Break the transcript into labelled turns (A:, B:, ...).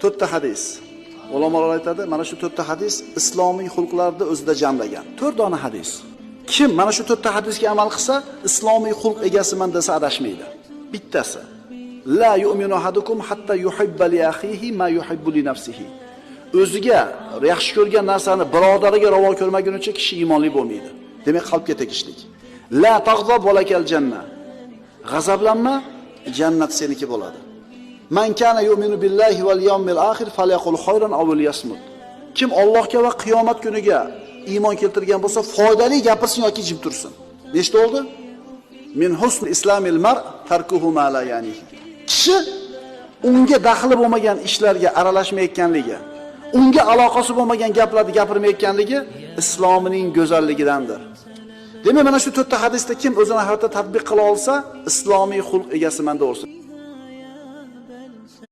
A: To'rtta hadis. Ulamolar aytadi, mana shu to'rtta hadis islomiy xulqlarni o'zida jamlagan. To'rt dona hadis. Kim mana shu to'rtta hadisga amal qilsa, islomiy xulq egasiman desa adashmaydi. Bittasi: La yu'minu ahadukum hatta yuhibba li akhihi ma yuhibbu li nafsihi. O'ziga yaxshi ko'rgan narsani birodariga ravo ko'rmagunicha kishi iymonli bo'lmaydi. Demak, qalbga tegishlik. La tag'zab walakal janna. G'azablanma, jannat seniki bo'ladi. Man kana yu'minu billahi wal yawmil akhir falyaqul khayran aw liyasmut. Kim Allohga va qiyomat kuniga iymon keltirgan bo'lsa, foydali gapirsin yoki jim tursin. Nechta bo'ldi? Min husn islamil mar tarkuhu ma la ya'nihi. Kishi unga daxli bo'lmagan ishlarga aralashmayotganligi, unga aloqasi bo'lmagan gaplarni gapirmayotganligi islomining go'zalligidandir. Demak, mana shu to'rtta hadisda kim o'zini hayotda tatbiq qila olsa, islomiy xulq egasiman deb.